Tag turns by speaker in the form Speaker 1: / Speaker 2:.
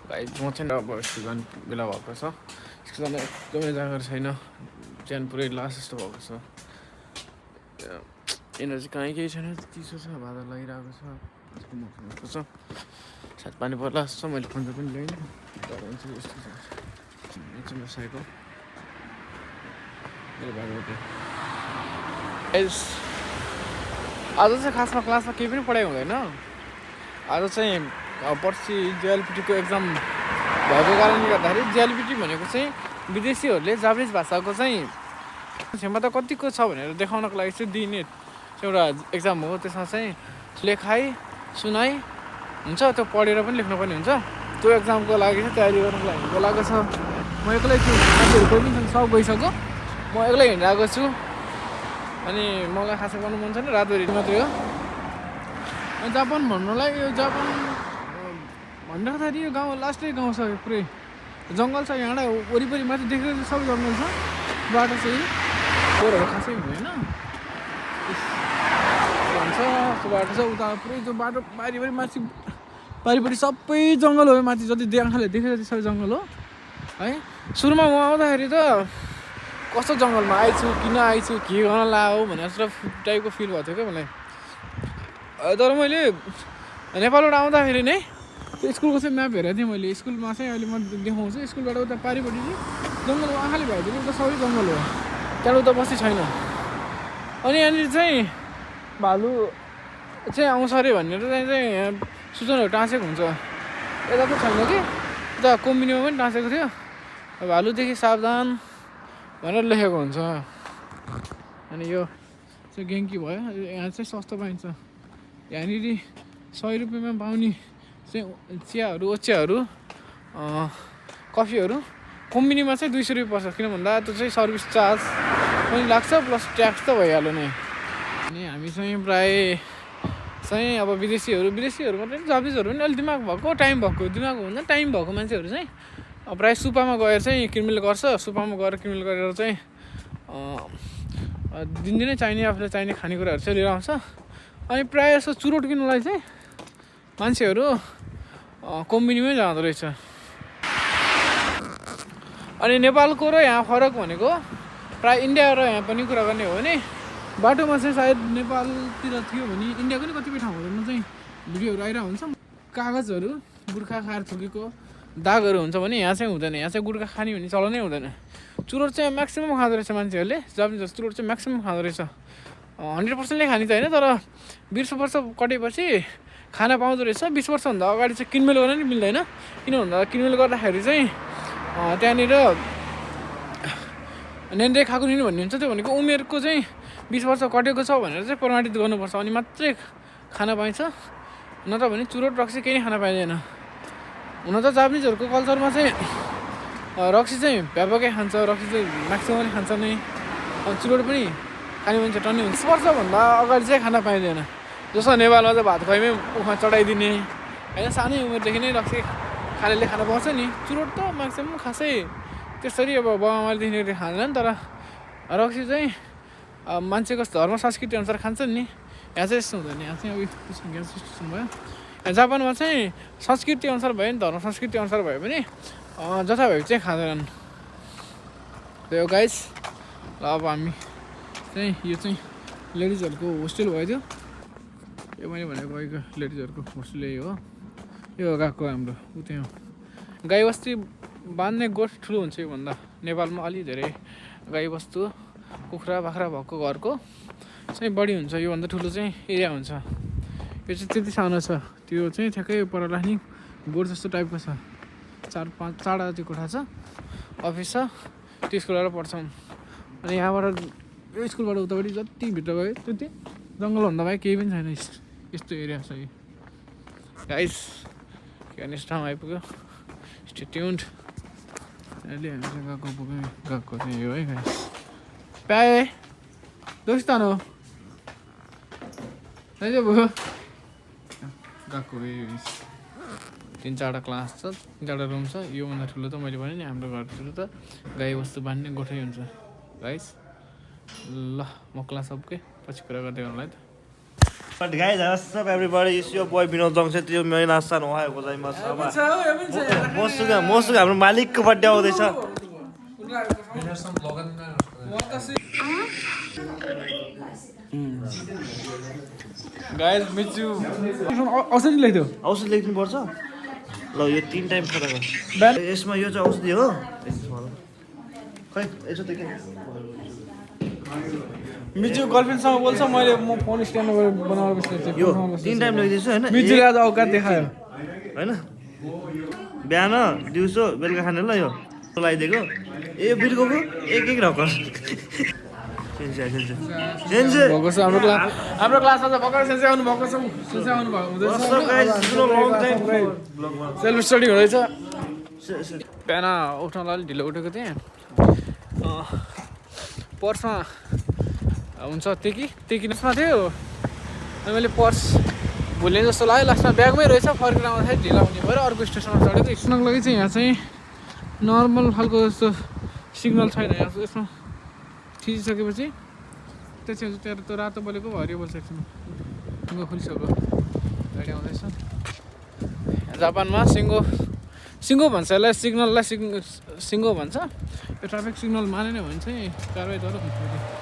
Speaker 1: Guys म चाहिँ अब स्कुल जाने बेला भएको छ। स्कुल जान एकदमै जाँगर छैन। बिहान पुरै लास जस्तो भएको छ। एनर्जी कहीँ केही छैन। चिसो छ, बादल लागिरहेको छ। आजको मौसम यस्तो छ। सायद पानी पर्ला जस्तो छ। मैले पन्जा पनि ल्याइनँ। तर हुन्छ यस्तो छ। यो चाहिँ मेरो साइकल। मेरो बाटो आज चाहिँ खासमा क्लासमा केही पनि पढाइ हुँदैन। आज चाहिँ पर्सि जेएलपिटीको एक्जाम भएको कारणले गर्दाखेरि जेएलपिटी भनेको चाहिँ विदेशीहरूले जापानिज भाषाको चाहिँ क्षमता कतिको छ भनेर देखाउनको लागि चाहिँ दिने एउटा एक्जाम हो। त्यसमा चाहिँ लेखाइ सुनाइ हुन्छ, त्यो पढेर पनि लेख्नुपर्ने हुन्छ। त्यो एक्जामको लागि चाहिँ तयारी गर्नुको लागि बोलाएको छ। म एक्लै छु, साथीहरू कोही पनि छैन, सब गइसक्यो। म एक्लै हिँडिरहेको छु। अनि मलाई खासै गर्नु मन छैन, रातभरि मात्रै हो। अनि जापान भन्नुलाई यो जापान भन्दाखेरि यो गाउँ लास्टै गाउँ छ, पुरै जङ्गल छ। यहाँबाट वरिपरि माथि देखेर सबै जङ्गल छ। बाटो चाहिँ फोहोरहरू खासै हुँदैन भन्छ। त्यो बाटो छ उता पुरै त्यो बाटो बारीभरि माथि पारिपट्टि सबै जङ्गल हो। माथि जति आँखाले देखेर त्यो सबै जङ्गल हो है। सुरुमा म आउँदाखेरि त कस्तो जङ्गलमा आइछु, किन आइछु, के गर्न लाग्यो भनेर जस्तो टाइपको फिल भएको थियो क्या मलाई। तर मैले नेपालबाट आउँदाखेरि नै त्यो स्कुलको चाहिँ म्याप हेरेको थिएँ मैले। स्कुलमा चाहिँ अहिले म देखाउँछु। स्कुलबाट उता पारिपट्टि चाहिँ जङ्गल आँखाले भइदियो, उता सबै जङ्गल हो। त्यहाँबाट उता बस्ती छैन। अनि यहाँनिर चाहिँ भालु चाहिँ आउँछ अरे भनेर चाहिँ सूचनाहरू टाँसेको हुन्छ। यता त छैन कि, उता कोम्बिनीमा पनि टाँसेको थियो, भालुदेखि सावधान भनेर लेखेको हुन्छ। अनि यो चाहिँ गेङ्की भयो। यहाँ चाहिँ सस्तो पाइन्छ। यहाँनिर 100 रुपियाँमा पाउने चाहिँ चियाहरू, ओचियाहरू, कफीहरू कोम्बिनीमा चाहिँ 200 रुपियाँ पर्छ। किन भन्दा त्यो चाहिँ सर्भिस चार्ज पनि लाग्छ, प्लस ट्याक्स त भइहाल्यो नै। अनि हामी चाहिँ प्रायः चाहिँ अब विदेशीहरू मात्रै, जापानिजहरू पनि अलिक दिमाग भएको भन्दा टाइम भएको मान्छेहरू चाहिँ प्रायः सुपामा गएर चाहिँ किनमेल गर्छ। सुपामा गएर किनमेल गरेर चाहिँ दिनदिनै चाहिने, आफूलाई चाहिने खानेकुराहरू चाहिँ लिएर आउँछ। अनि प्रायः जस्तो चुरोट किन्नलाई चाहिँ मान्छेहरू कोम्बिनीमै जाँदो रहेछ। अनि नेपालको र यहाँ फरक भनेको प्रायः इन्डिया र यहाँ पनि कुरा गर्ने हो भने बाटोमा चाहिँ सायद नेपालतिर थियो भने इन्डियाको नि कतिपय ठाउँहरूमा चाहिँ भिडियोहरू आइरहेको हुन्छ। कागजहरू गुर्खा खाएर थुकेको दागहरू हुन्छ भने यहाँ चाहिँ हुँदैन। यहाँ चाहिँ गुर्खा खाने भन्ने चलनै हुँदैन। चुरोट चाहिँ म्याक्सिमम् खाँदो रहेछ मान्छेहरूले। जापानिज चुरोट चाहिँ म्याक्सिमम् खाँदो रहेछ। 100% खाने त होइन, तर 20 वर्ष कटेपछि खाना पाउँदो रहेछ। 20 वर्षभन्दा अगाडि चाहिँ किनमेल गर्न नि मिल्दैन। किन भन्दा किनमेल गर्दाखेरि चाहिँ त्यहाँनिर नेन्डे खाएको नि भन्ने हुन्छ। त्यो भनेको उमेरको चाहिँ 20 वर्ष कटेको छ भनेर चाहिँ प्रमाणित गर्नुपर्छ, अनि मात्रै खाना पाइन्छ। न त भने चुरोट रक्सी केही खाना पाइँदैन। हुन त जापानिजहरूको कल्चरमा चाहिँ रक्सी चाहिँ भ्यापकै खान्छ, रक्सी चाहिँ म्याक्सिमम खान्छ नै। चुरोट पनि खाने मान्छे टन्नै हुन्छ। 20 वर्षभन्दा अगाडि चाहिँ खाना पाइँदैन। जस्तो नेपालमा चाहिँ भात खुवाइमै उखमा चढाइदिने होइन, सानै उमेरदेखि नै रक्सी खानेले खाना पाउँछ नि। चुरोट त म्याक्सिमम् खासै त्यसरी अब बाबाआमालेदेखि खाँदैन। तर रक्सी चाहिँ मान्छेको धर्म संस्कृति अनुसार खान्छन् नि। यहाँ चाहिँ यस्तो हुँदैन। यहाँ चाहिँ अब ग्यास सिस्टम भयो। यहाँ जापानमा चाहिँ संस्कृति अनुसार भयो नि, धर्म संस्कृति अनुसार भयो भने जथाभावी चाहिँ खाँदैनन्। त्यो गाइस, ल अब हामी चाहिँ यो चाहिँ लेडिजहरूको होस्टेल भयो थियो। यो मैले भनेको गएको लेडिजहरूको होस्टेल यही हो। यो गएको हाम्रो उ त्यहाँ गाईबस्तु बाँध्ने गोठ ठुलो हुन्छ। योभन्दा नेपालमा अलि धेरै गाईबस्तु कुखुरा बाख्रा भएको घरको चाहिँ बढी हुन्छ। योभन्दा ठुलो चाहिँ एरिया हुन्छ। यो चाहिँ त्यति सानो छ। त्यो चाहिँ ठ्याक्कै पर लाग्ने गोठ जस्तो टाइपको छ। 4-5 जति कोठा छ, अफिस छ, त्यो स्कुलबाट पढ्छौँ। अनि यहाँबाट यो स्कुलबाट उतापट्टि जति भित्र गयो त्यति जङ्गलभन्दा बाहेक केही पनि छैन। यस्तो एरिया छ यो गाइस। नेक्स्ट ठाउँ आइपुग्यो। Stay tuned. अहिले हामी चाहिँ गएको चाहिँ यो है गाइस। प्याए दोस्तान हो भयो गएको। 3-4वटा क्लास छ, 3-4वटा रुम छ। योभन्दा ठुलो त मैले भने नि हाम्रो घरतिर त गाईबस्तु बाँध्ने गोठै हुन्छ गाइस। ल म क्लास सबकै पछि कुरा गर्दै गर्नुलाई त।
Speaker 2: But guys, what's up everybody? It's your boy Vinod Jongse. त्यो मेरो नास्ता नभएको गozaimasu. मसुगा हाम्रो मालिकको बर्थडे आउँदैछ.
Speaker 1: गाइस मिचु औषधि लेख्दियो
Speaker 2: औषधि लेख्नु पर्छ ल यो 3 टाइम खाँदा यसमा यो चाहिँ औषधि हो खै यसो त के
Speaker 1: मिचु गर्लफ्रेन्डसँग बोल्छ मैले म फोन स्ट्यान्डमा बनाएर बस्छु
Speaker 2: यो 3 टाइम लेख्दिछु हैन
Speaker 1: मिचुले आज औकात देखायो
Speaker 2: हैन बिहान दिउँसो बेलुका खाने ल यो लगाइदिएको ए बिर्को एक रकम सेन्से
Speaker 1: भएको छ हाम्रो क्लासमा त भर्खर सेन्से आउनु भएको छ सेन्से आउनु भएको हुँदैछ सेल्फ स्टडी हुँदैछ बिहान उठ्नलाई अलिक ढिलो उठेको थिएँ पर्समा हुन्छ टेकिनेसमा थियो अनि मैले पर्स भुलेँ जस्तो लाग्यो लास्टमा ब्यागमै रहेछ फर्केर आउँदाखेरि ढिलो हुने भएर अर्को स्टेसनमा चढेको स्टेसनको लागि चाहिँ यहाँ चाहिँ नर्मल खालको जस्तो सिग्नल छैन यहाँ यसमा थिचिसकेपछि त्यसपछि त्यो रातो बोलेको हरियो सेक्सनमा खुलिसक्यो गाडी आउँदैछ जापानमा सिङ्गो भन्छ यसलाई सिग्नललाई सिङ्गो भन्छ यो ट्राफिक सिग्नल मानेन भने चाहिँ कारवाही गरेर